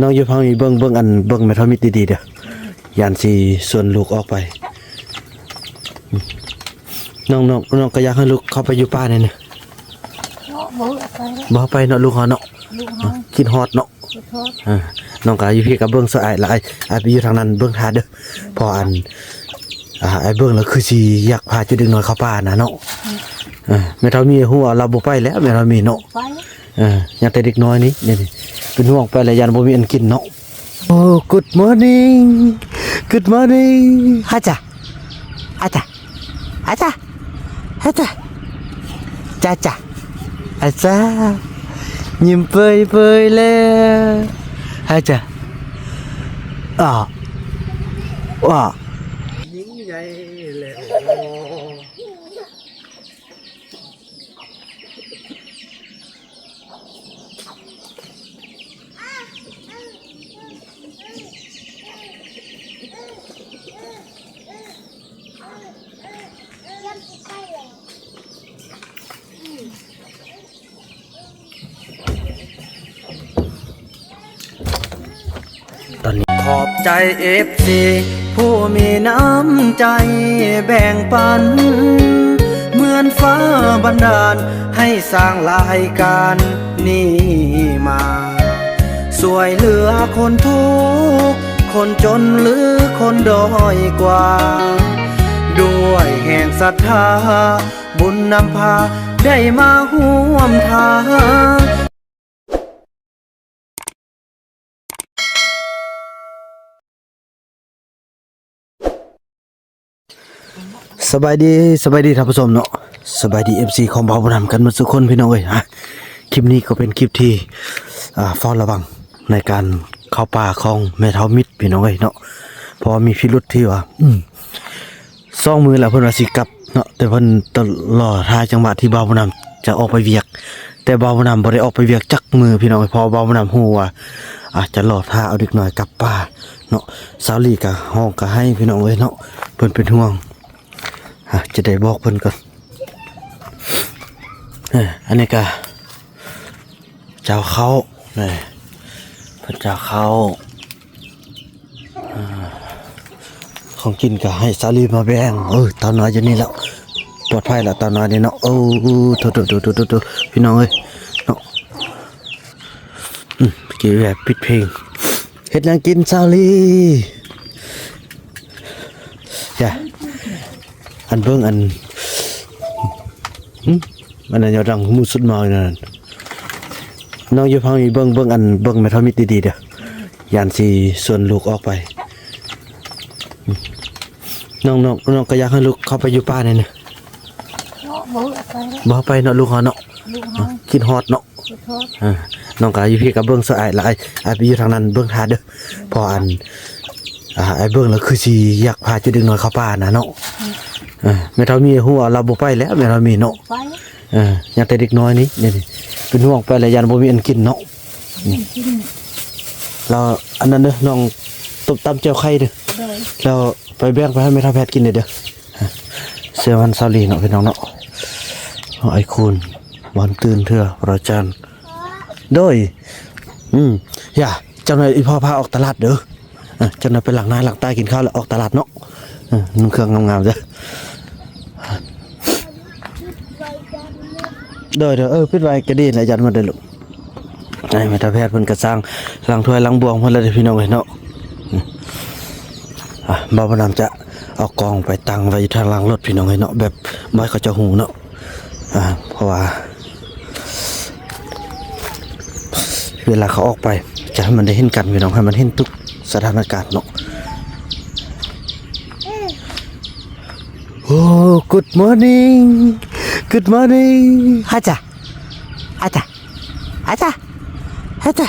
ນ້ອງຢູ່ຝັ່ງນີ້ເບິ່ງ ເບິ່ງອັນ ເບິ່ງແມ່ທອງມິດດີໆເດີ ຢ້ານຊິຊວນລູກອອກໄປ. ນ້ອງ ນ້ອງ ນ້ອງກໍຢາກໃຫ້ລູກເຂົ້າໄປຢູ່ປ່າແດ່ນະ. ເນາະ ບໍ່ໃຫ້ໄປແລ້ວ ບໍ່ໃຫ້ໄປເນາະ ລູກເຮົາເນາະ ລູກເຮົາ ຄິດຮອດເນາະ ຄິດຮອດ. ເອີ ນ້ອງກໍຢູ່ພີ້ກໍເບິ່ງຊ່ອຍອ້າຍ ແລະ ອ້າຍ ອ້າຍໄປຢູ່ທາງນັ້ນເບິ່ງຖ້າເດີ ເພາະອັນ ອ່າ ອ້າຍເບິ່ງແລ້ວຄືຊິຢາກພາເຈົ້າເດັກນ້ອຍເຂົ້າປ່ານະເນາະ. ອືມ ເອີ ແມ່ທອງມີຮູ້ວ່າລາວບໍ່ໄປແລ້ວ ແມ່ທອງມີເນາະ ໄປ ເອີ ຍັງແຕ່ເດັກນ້ອຍນີ້ ນີ້ ນີ້ ເປັນຫ່ວງໄປແລ້ວຢ້ານບໍ່ມີອັນກິນເນາະ. ໂອ້ Good morning Good morning ອາຈາ ອາຈາ ອາຈາ ອາຈາ ຈ້າ ຈ້າ ອາຈາ ຍິ້ມເປີຍໆແລ້ວ ອາຈາ ອາ ອາ ຍິ່ງໃຫຍ່ແລ້ວ. ຕອນນີ້ ຂອບໃຈເອັຟຊີຜູ້ມີນ້ຳໃຈແບ່ງປັນ ເໝືອນຟ້າບັນດານໃຫ້ສ້າງລາຍການນີ້ມາ ຊ່ວຍເຫຼືອຄົນທຸກຄົນຈົນ ຫຼື ຄົນດ້ອຍກວ່າ ດ້ວຍແຮງສັດທາ ບຸນນຳພາໄດ້ມາຮ່ວມທາງ. ສະບາຍດີ ສະບາຍດີທ່ານຜູ້ຊົມເນາະ ສະບາຍດີເອັຟຊີຂອງບ່າວບຸນນຳກັນໝົດທຸກຄົນພີ່ນ້ອງເອີຍ. ຄລິບນີ້ກໍເປັນຄລິບທີ່ ອ່າ ເຝົ້າລະວັງໃນການເຂົ້າປ່າຂອງແມ່ເຖົ້າມິດພີ່ນ້ອງເອີຍເນາະ ເພາະວ່າມີພິລຸດທີ່ວ່າ ອືມ ສອງມື້ແລ້ວເພິ່ນວ່າຊິກັບເນາະ ແຕ່ເພິ່ນຕະລໍຖ້າຈັງຫວະທີ່ບ່າວບຸນນຳຈະອອກໄປວຽກ ແຕ່ບ່າວບຸນນຳບໍ່ໄດ້ອອກໄປວຽກຈັກມື້ພີ່ນ້ອງເອີຍ ເພາະວ່າບ່າວບຸນນຳຮູ້ວ່າ ອາດຈະລໍຖ້າເອົາເດັກນ້ອຍກັບປ່າເນາະ. ສາວລີກະຮ້ອງກະໄຫ້ພີ່ນ້ອງເອີຍເນາະ ເພິ່ນເປັນຫ່ວງ ອາ ຈະໄດ້ບອກເພິ່ນກ່ອນ. ເອີ ອັນນີ້ກະ ເຈົ້າເຂົ້າ ນີ້ ເພິ່ນເຈົ້າເຂົ້າ ອາ ຂອງກິນກໍໃຫ້ສາລີມາແບ່ງ. ເອີ ເຕົານ້ອຍຢູ່ນີ້ແລ້ວ ປອດໄພແລ້ວເຕົານ້ອຍນີ້ເນາະ. ໂອ້ ໂຖໆໆໆ ພີ່ນ້ອງເອີຍເນາະ. ອືມ ເກັບແບບປິດເພງ ເຮັດຫຍັງກິນສາລີ? ຢ່າ ອັນເບິ່ງອັນ ຫຶ ອັນນັ້ນຢ່າດັງ ໝູສຸດມານັ້ນ. ນ້ອງຢູ່ຝັ່ງນີ້ເບິ່ງ ເບິ່ງອັນ ເບິ່ງແມ່ເຖົ້າມິດດີໆເດີ ຢ້ານຊິຊວນລູກອອກໄປ. ອືມ ນ້ອງ ນ້ອງ ນ້ອງກໍຢາກໃຫ້ລູກເຂົ້າໄປຢູ່ປ່າແດ່ນະ. ເນາະ ບໍ່ໃຫ້ໄປແລ້ວ ບໍ່ໃຫ້ໄປເນາະ ລູກເຮົາເນາະ ລູກເຮົາ ຄິດຮອດເນາະ. ເອີ ນ້ອງກໍຢູ່ພີ້ກໍເບິ່ງຊ່ອຍອ້າຍ ລະ ອ້າຍ ອ້າຍໄປຢູ່ທາງນັ້ນເບິ່ງຖ້າເດີ ເພາະອັນ ອ່າ ອ້າຍເບິ່ງແລ້ວຄືຊິຢາກພາເຈົ້າເດັກນ້ອຍເຂົ້າປ່ານະເນາະ. ອືມ ເອີ ແມ່ເຖົ້າມີຮູ້ວ່າລາວບໍ່ໄປແລ້ວ ແມ່ເຖົ້າມີເນາະ ໄປ ເອີ ຍັງແຕ່ເດັກນ້ອຍນີ້ ນີ້ ເປັນຫ່ວງໄປແລ້ວຢ້ານບໍ່ມີອັນກິນເນາະ. ນີ້ ແລ້ວອັນນັ້ນເດີ ນ້ອງຕົ້ມຕຳແຈ່ວໄຂ່ເດີ ໂດຍ ແລ້ວໄປແບ່ງໄປໃຫ້ແມ່ເຖົ້າແພດກິນເດີ. ເຊື່ອໝັ້ນສາວລີເນາະ ພີ່ນ້ອງເນາະ ອ້າຍຄູນ ບ່ອນຕື່ນເທື່ອ ພະອາຈານ ໂດຍ ອືມ ຢ່າ ຈັກໜ່ອຍອີ່ພໍ່ພາອອກຕະຫຼາດເດີ. ເອີ ຈັກໜ່ອຍໄປລ້າງໜ້າລ້າງຕາ ກິນເຂົ້າແລ້ວອອກຕະຫຼາດເນາະ. ເອີ ນຸ່ງເຄື່ອງງາມໆເດີ. ໂດຍໆ ເອີ ປິດໄວ້ກໍດີແຫຼະ ຢ້ານໝົດເດີລູກ. ໃຫ້ແມ່ເຖົ້າແພດເພິ່ນກະຊ່າງລ້າງຖ້ວຍລ້າງບ່ວງເພິ່ນແລ້ວເດີພີ່ນ້ອງເອີຍເນາະ. ອາ ບ່າວບຸນນຳຈະເອົາກ້ອງໄປຕັ້ງໄວ້ຢູ່ທາງຫຼັງລົດພີ່ນ້ອງເອີຍເນາະ ແບບບໍ່ໃຫ້ເຂົາເຈົ້າຮູ້ເນາະ. ອາ ເພາະວ່າເວລາເຂົາອອກໄປ ຈະໃຫ້ມັນໄດ້ເຫັນກັນພີ່ນ້ອງ ໃຫ້ມັນເຫັນທຸກສະຖານະການເນາະ. ໂອ້ Good morning Good morning ອາຈາ ອາຈາ ອາຈາ ອາຈາ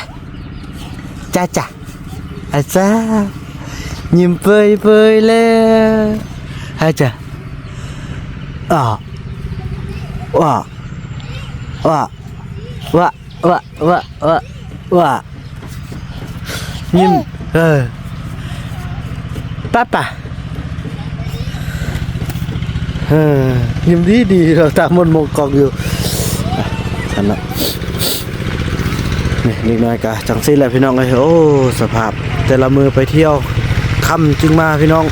ຈ້າ ຈ້າ ອາຈາ ຍິ້ມເປີຍໆແລ້ວ ອາຈາ ອາ ອາ ອາ ວະ ວະ ວະ ວະ ວະ ຍິ້ມ ເອີ ປະປະ ເອີ ຍິ້ມດີໆ ຕາມົນມອງກອງຢູ່ ຊັ້ນເນາະ. ເດັກນ້ອຍກະຈັ່ງຊີ້ແຫຼະພີ່ນ້ອງເອີຍ. ໂອ້ ສະພາບແຕ່ລະມື້ໄປທ່ຽວຄ່ຳຈຶ່ງມາພີ່ນ້ອງ.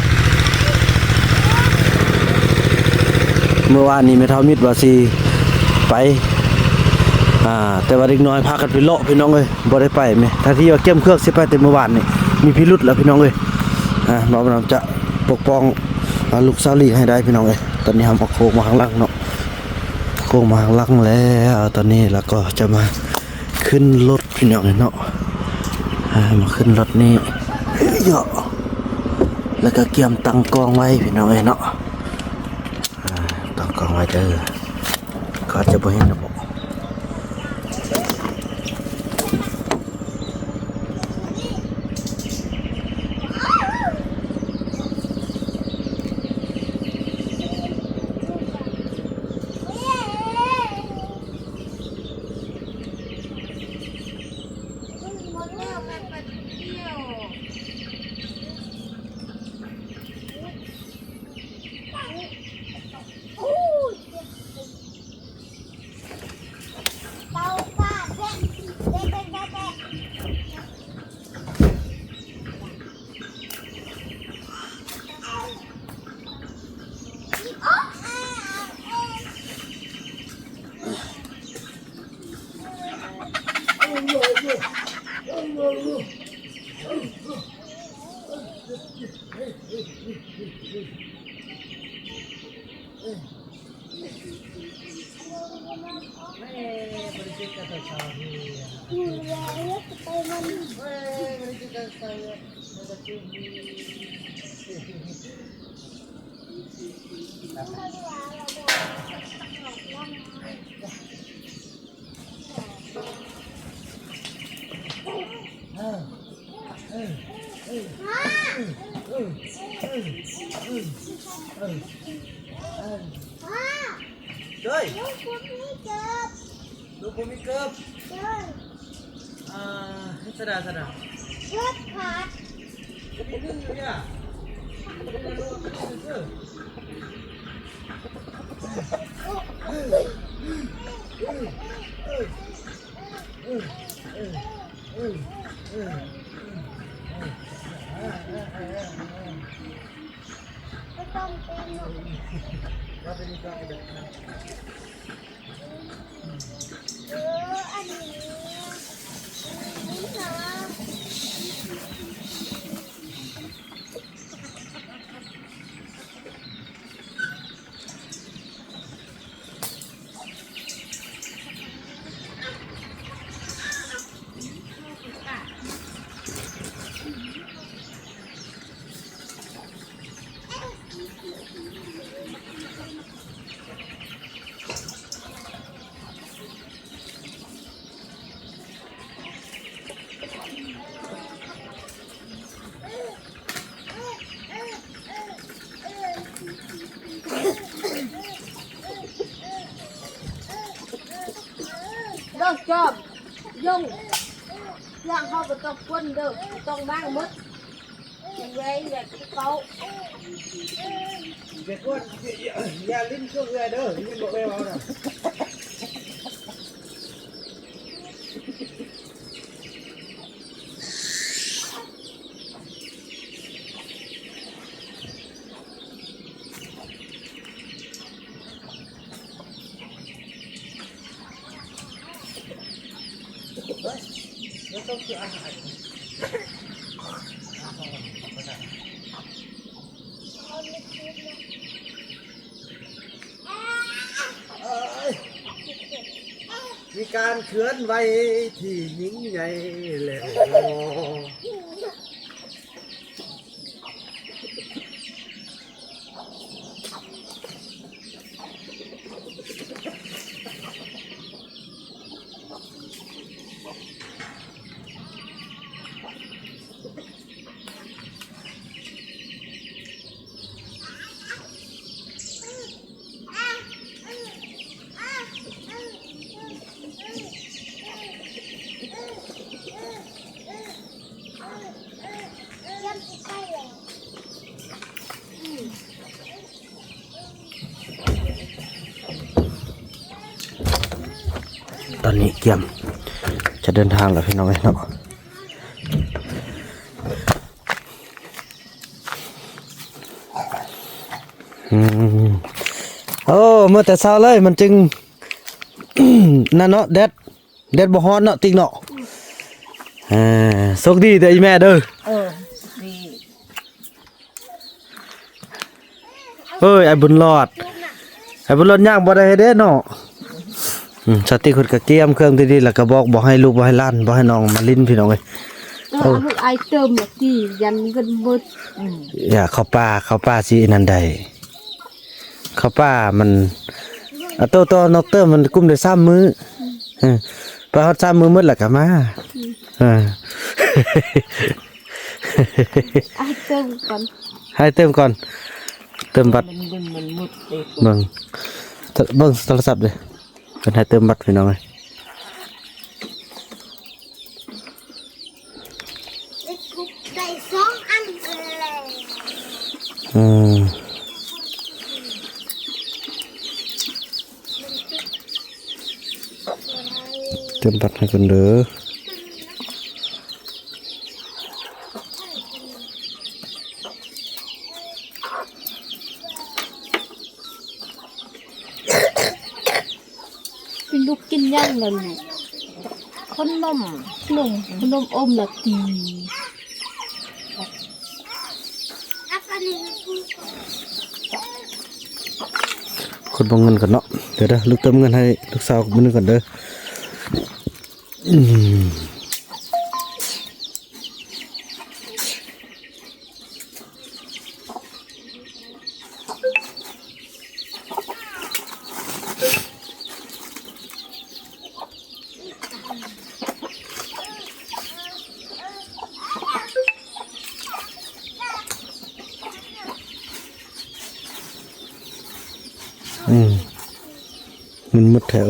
ມື້ວານນີ້ແມ່ເຖົ້າມິດວ່າຊິໄປ ອ່າ ແຕ່ວ່າເດັກນ້ອຍພາກັນໄປເລາະພີ່ນ້ອງເອີຍ ບໍ່ໄດ້ໄປແມະ ທັງທີ່ວ່າກຽມເຄື່ອງຊິໄປແຕ່ມື້ວານນີ້ ມີພິລຸດແລ້ວພີ່ນ້ອງເອີຍ. ອ່າ ບ່າວບຸນນຳຈະປົກປ້ອງ ອ່າ ລູກສາວຫຼີໃຫ້ໄດ້ພີ່ນ້ອງເອີຍ. ຕອນນີ້ເຮົາມາໂຄ້ງມາຂ້າງຫຼັງເນາະ ໂຄ້ງມາຂ້າງຫຼັງແລ້ວ ຕອນນີ້ລະກໍຈະມາຂຶ້ນລົດພີ່ນ້ອງເອີຍເນາະ. ອ່າ ມາຂຶ້ນລົດນີ້ເຍາະ ແລ້ວກໍກຽມຕັ້ງກ້ອງໄວ້ພີ່ນ້ອງເອີຍເນາະ. ອ່າ ຕັ້ງກ້ອງໄວ້ເດີ ເຂົາອາດຈະບໍ່ເຫັນນະບໍ. ໂດຍ ລູກບໍ່ມີເກີບ ລູກບໍ່ມີເກີບ ໂດຍ ອ່າ ເຮັດຊະດາ ຊະດາ ເກັບຜັກ ມີໜຶ່ງຢູ່ນີ້ ເອີ ເອີ ເອີ ເອີ ເອີ ເອີ ເອີ ເອີ ດອກຈອບ ຍົງ ເຄື່ອງເຮົາບໍ່ຕ້ອງປົນເດີ ຕ້ອງລ້າງໝົດ ແຫວງແບບເກົ່າ ຢ່າກົດ ຢ່າ ຢ່າຫຼິ້ນເຄື່ອງເອື້ອຍເດີ ຍິນບໍ່ເອື້ອຍເວົ້ານະ. ມີການເຄື່ອນໄຫວທີ່ຍິ່ງໃຫຍ່ແລ້ວ. ຕອນນີ້ກຽມຈ ຈະເດີນທາງແລ້ວພີ່ນ້ອງເອີຍເນາະ. ອືມ ໂອ້ ເມື່ອແຕ່ເຊົ້າເລີຍ ມັນຈຶ່ງ ນັ້ນເນາະ ແດດ ແດດບໍ່ຮ້ອນເນາະ ຕິກເນາະ. ເອີ ໂຊກດີເດີອີ່ແມ່ເດີ. ເອີ ດີ. ເອີຍ ອ້າຍບຸນຫຼອດ ອ້າຍບຸນຫຼອດຍ່າງບໍ່ໄດ້ເດ້ເນາະ. ອືມ ສາວຕິກເພິ່ນກໍກຽມເຄື່ອງດີໆ ແລ້ວກໍບອກບໍ່ໃຫ້ລູກ ບໍ່ໃຫ້ຫຼານ ບໍ່ໃຫ້ນ້ອງມາຫຼິ້ນ ພີ່ນ້ອງເອີຍ. ເອີ ເອົາລູກອ້າຍເຕີມລະຕິ ຢ້ານເງິນໝົດ. ອືມ ຢ່າ ເຂົ້າປ່າ ເຂົ້າປ່າຊິອັນນັ້ນໄດ້ ເຂົ້າປ່າມັນ ອາ ໂຕ ໂຕ ນ້ອງເຕີມມັນກຸ້ມໄດ້ສາມມື້. ອືມ ເອີ ໄປຮອດສາມມື້ໝົດແລ້ວກໍມາ. ອືມ ເອີ ໃຫ້ເຕີມກ່ອນ ໃຫ້ເຕີມກ່ອນ ເຕີມບັດ. ມັນ ມັນ ມັນໝົດເດ້ ເບິ່ງ ເບິ່ງໂທລະສັບເດ້ ເພິ່ນໃຫ້ເຕີມບັດ ພີ່ນ້ອງເອີຍ. ໄດ້ສອງອັນແລ້ວ. ອືມ ເຕີມບັດໃຫ້ເພິ່ນເດີ. ເປັນລູກກິນຫຍັງລະລູກ? ຂະໜົມ ຂະໜົມ ຂະໜົມອົມລະຕີ. ຄົນເບິ່ງເງິນກ່ອນເນາະ. ດຽວເດີ ລູກເຕີມເງິນໃຫ້ລູກສາວມື້ໜຶ່ງກ່ອນເດີ. ອືມ ອືມ ມັນໝົດແຖວ.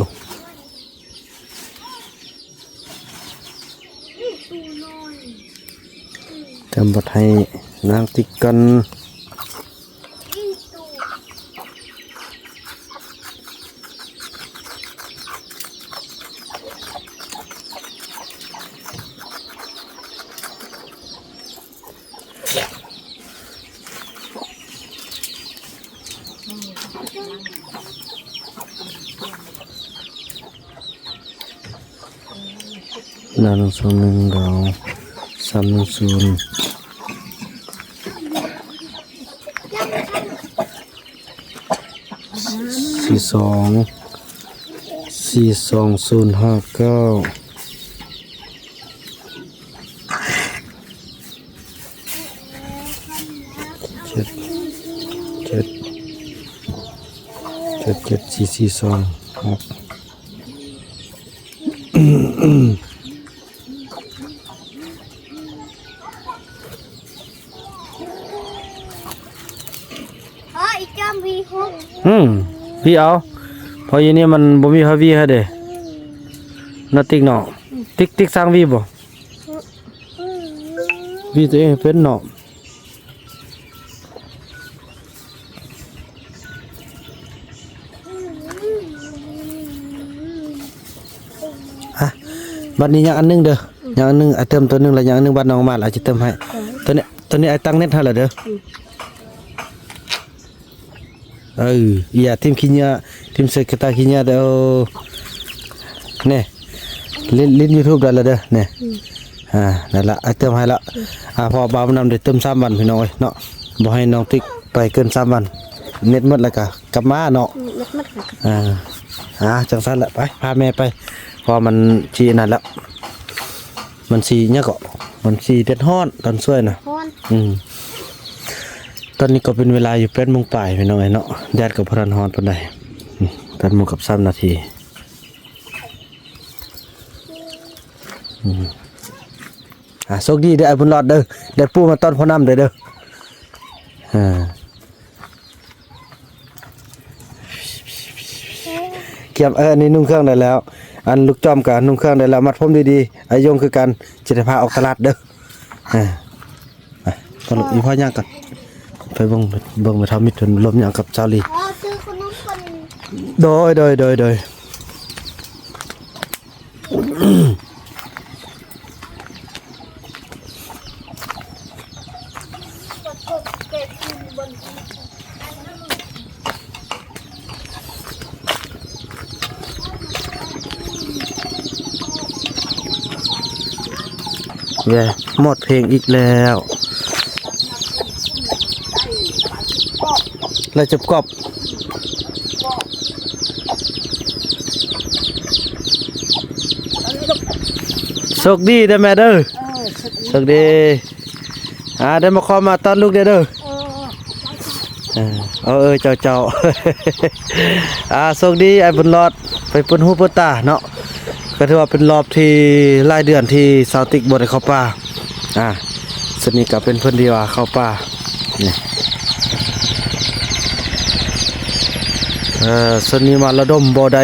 ຈຳບັດໃຫ້ນາງຕິກກ່ອນ. ດາວໜຶ່ງສອງໜຶ່ງ ດາວສາມໜຶ່ງສູນ ສີ່ສອງ ສີ່ສອງສູນຫ້າເກົ້າ ເຈັດ ເຈັດ ເຈັດ ເຈັດ ສີ່ ສີ່ ສອງ ຫົກ. ພໍ່ ອີກຈອມຫວີຫົກ. ອືມ ຫວີເອົາ ເພາະຢູ່ນີ້ມັນບໍ່ມີໃຜຫວີໃຫ້ເດ້ ເນາະຕິກເນາະ. ອືມ ຕິກ ຕິກຊ່າງຫວີບໍ່? ຫວີຕົວເອງໃຫ້ເປັນເນາະ. ອ່ະ ບັດນີ້ຍັງອັນໜຶ່ງເດີ ຍັງອັນໜຶ່ງ ອ້າຍເຕີມຕົວໜຶ່ງ ແລ້ວຍັງອັນໜຶ່ງ ບັດນ້ອງມາ ອ້າຍຈະເຕີມໃຫ້. ໂຕນີ້ ໂຕນີ້ອ້າຍຕັ້ງເນັດໃຫ້ແລ້ວເດີ. ອືມ ເອີ ຢ່າຖິ້ມຂີ້ເຫຍື້ອ ຖິ້ມໃສ່ກະຕ່າຂີ້ເຫຍື້ອເດີ. ນີ້ ຫຼິ້ນ ຫຼິ້ນຢູທູບໄດ້ແລ້ວເດີ ນີ້. ອືມ ອ່າ ນັ້ນລະ ອ້າຍເຕີມໃຫ້ລະ. ອືມ ອ່າ ເພາະວ່າບ່າວບຸນນຳໄດ້ເຕີມສາມວັນ ພີ່ນ້ອງເອີຍເນາະ ບໍ່ໃຫ້ນ້ອງຕິກໄປເກີນສາມວັນ ເນັດໝົດແລ້ວກະກັບມາເນາະ. ອືມ ເນັດໝົດແລ້ວກະ ອ່າ ອ່າ ຈັ່ງຊັ້ນລະ ໄປ ພາແມ່ໄປ ເພາະວ່າມັນຊິອັນນັ້ນລະ ມັນຊິຫຍັງເກາະ ມັນຊິແດດຮ້ອນຕອນຊ່ວຍນະ. ຮ້ອນ. ອືມ ຕອນນີ້ກໍເປັນເວລາຢູ່ແປດໂມງປາຍ ພີ່ນ້ອງເອີຍເນາະ ແດດກໍບໍ່ທັນຮ້ອນປານໃດ. ອືມ ແປດໂມງກັບສາມນາທີ. ອືມ ອ່າ ໂຊກດີເດີ ອ້າຍບຸນຫຼອດເດີ ໄດ້ປູມາຕ້ອນພໍ່ນຳເດີ ເດີ. ອ່າ ກຽມ ເອີ ອັນນີ້ນຸ່ງເຄື່ອງໄດ້ແລ້ວ ອັນລູກຈອມກະນຸ່ງເຄື່ອງໄດ້ແລ້ວ ມັດຜົມດີໆ ອາຍົງຄືກັນ ຈະໄດ້ພາອອກຕະຫຼາດເດີ. ອ່າ ໄປ ໄປລູກ ອີ່ພໍ່ຍ່າງກ່ອນ ໄປເບິ່ງ ເບິ່ງແມ່ເຖົ້າມິດເພິ່ນລົມຍ່າງກັບສາວລີ. ໂດຍ ໂດຍ ໂດຍ ໂດຍ. ແວ່ ໝົດເພງອີກແລ້ວ ແລ້ວຈັບກອບ ໂຊກດີເດີແມ່ເດີ ເອີ ໂຊກດີ ໂຊກດີ ອ່າ ໄດ້ມາຂໍມາຕ້ອນລູກແດ່ເດີ ເອີ ເອີ ເອີ ເຈົ້າ ເຈົ້າ ອ່າ ໂຊກດີ ອ້າຍບຸນຫຼອດ ໄປເປີດຫູເປີດຕາເນາະ ກໍຖືວ່າເປັນລອບທີ່ຫຼາຍເດືອນທີ່ສາວຕິກບໍ່ໄດ້ເຂົ້າປ່າ ອ່າ ສ່ວນນີ້ກໍເປັນເພິ່ນທີ່ວ່າເຂົ້າປ່າ ນີ້ ເອີ ສ່ວນນີ້ມາລະດົມ ບໍ່ໄດ້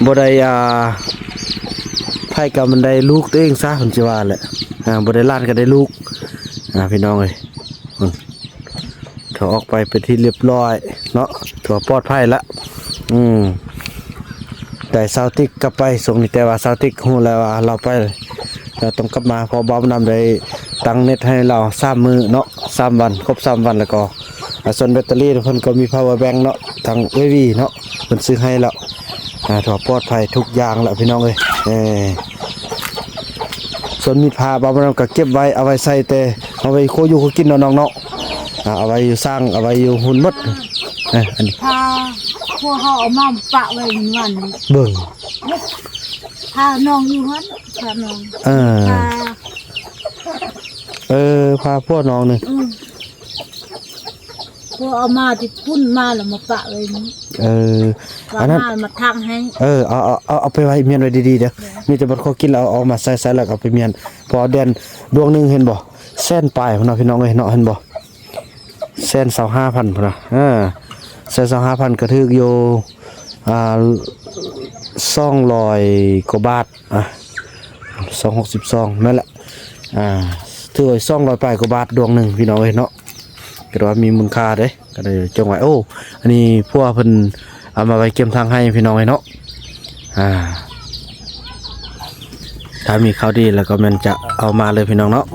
ບໍ່ໄດ້ ອ່າ ໃຜກໍມັນໄດ້ລູກຕົວເອງຊະ ເພິ່ນຊິວ່າແຫຼະ ອ່າ ບໍ່ໄດ້ຫຼານກໍໄດ້ລູກ ອ່າ ພີ່ນ້ອງເອີຍ ຖອຍອອກໄປເປັນທີ່ລຽບຮ້ອຍເນາະ ຖືວ່າປອດໄພລະ ອືມ ໄດ້ສາວຕິກກັບໄປຊ່ວງນີ້ ແຕ່ວ່າສາວຕິກຮູ້ແລ້ວວ່າລາວໄປ ລາວຕ້ອງກັບມາ ເພາະບ່າວນຳໄດ້ຕັ້ງເນັດໃຫ້ລາວສາມມື້ເນາະ ສາມວັນ ຄົບສາມວັນ ແລ້ວກໍ ອາ ສ່ວນແບັດເຕີຣີເພິ່ນກໍມີພາວເວີແບັງເນາະ ທາງເອື້ອຍວີເນາະ ເພິ່ນຊື້ໃຫ້ແລ້ວ ອ່າ ຖືວ່າປອດໄພທຸກຢ່າງແລ້ວພີ່ນ້ອງເອີຍ ເອີ ສ່ວນມີດພ້າບ່າວນຳກໍເກັບໄວ້ ເອົາໄວ້ໃສ່ແຕ່ ເອົາໄວ້ຄົວຢູ່ຄົວກິນເນາະນ້ອງເນາະ ອ່າ ເອົາໄວ້ຢູ່ສ້າງ ເອົາໄວ້ຢູ່ຫຸ່ນໝົດ ອ່າ ອັນນີ້ ພາພວກເຮົາເອົາມາປະໄວ້ວັນນີ້ ເບິ່ງ ພານ້ອງຢູ່ຫັ້ນ ພານ້ອງ ເອີ ພາ ເອີ ພາພວກນ້ອງນີ້ ອືມ ພວກເອົາມາທີ່ພຸ້ນມາແລ້ວມາປະໄວ້ນີ້ ເອີ ອັນນັ້ນ ມາ ມາທາງໃຫ້ ເອີ ເອົາ ເອົາ ເອົາ ເອົາໄປໄວ້ ມ້ຽນໄວ້ດີໆເດີ ມີແຕ່ບັດເຂົາກິນແລ້ວເອົາ ເອົາມາໃສ່ ໃສ່ແລ້ວກໍເອົາໄປມ້ຽນ ເພາະວ່າແດນດວງໜຶ່ງເຫັນບໍ່ ແສນປາຍພຸ້ນເນາະ ພີ່ນ້ອງເອີຍເນາະ ເຫັນບໍ່ ແສນຊາວຫ້າພັນພຸ້ນນະ ເອີ ແສນຊາວຫ້າພັນກໍຖືກຢູ່ ອ່າ ສອງຮ້ອຍກວ່າບາດ ອ່ະ ສອງຮ້ອຍຫົກສິບສອງ ແມ່ນແຫຼະ ອ່າ ຖືວ່າສອງຮ້ອຍປາຍກວ່າບາດດວງໜຶ່ງ ພີ່ນ້ອງເອີຍເນາະ ກໍຖືວ່າມີມູນຄ່າເດ້ ກໍໄດ້ຈົງໄວ້ ໂອ້ ອັນນີ້ຜົວເພິ່ນເອົາມາໄວ້ກຽມທາງໃຫ້ ພີ່ນ້ອງເອີຍເນາະ ອ່າ ຖ້າມີຂ່າວດີແລ້ວກໍແມ່ນຈະເອົາມາເລີຍ ພີ່ນ້ອງເນາະ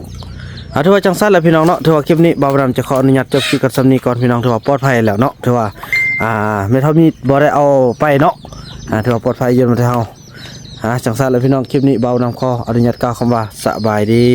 ອ່າ ຖືວ່າຈັ່ງຊັ້ນແຫຼະ ພີ່ນ້ອງເນາະ ຖືວ່າຄລິບນີ້ບ່າວນຳຈະຂໍອະນຸຍາດຈົບຄລິບກັນສ່ຳນີ້ກ່ອນ ພີ່ນ້ອງ ຖືວ່າປອດໄພແລ້ວເນາະ ຖືວ່າ ອ່າ ແມ່ເຖົ້າມີດບໍ່ໄດ້ເອົາໄປເນາະ ອ່າ ຖືວ່າປອດໄພຢູ່ນຳແຕ່ເຮົາ ອ່າ ຈັ່ງຊັ້ນແຫຼະ ພີ່ນ້ອງ ຄລິບນີ້ບ່າວນຳຂໍອະນຸຍາດກ່າວຄຳວ່າ ສະບາຍດີ.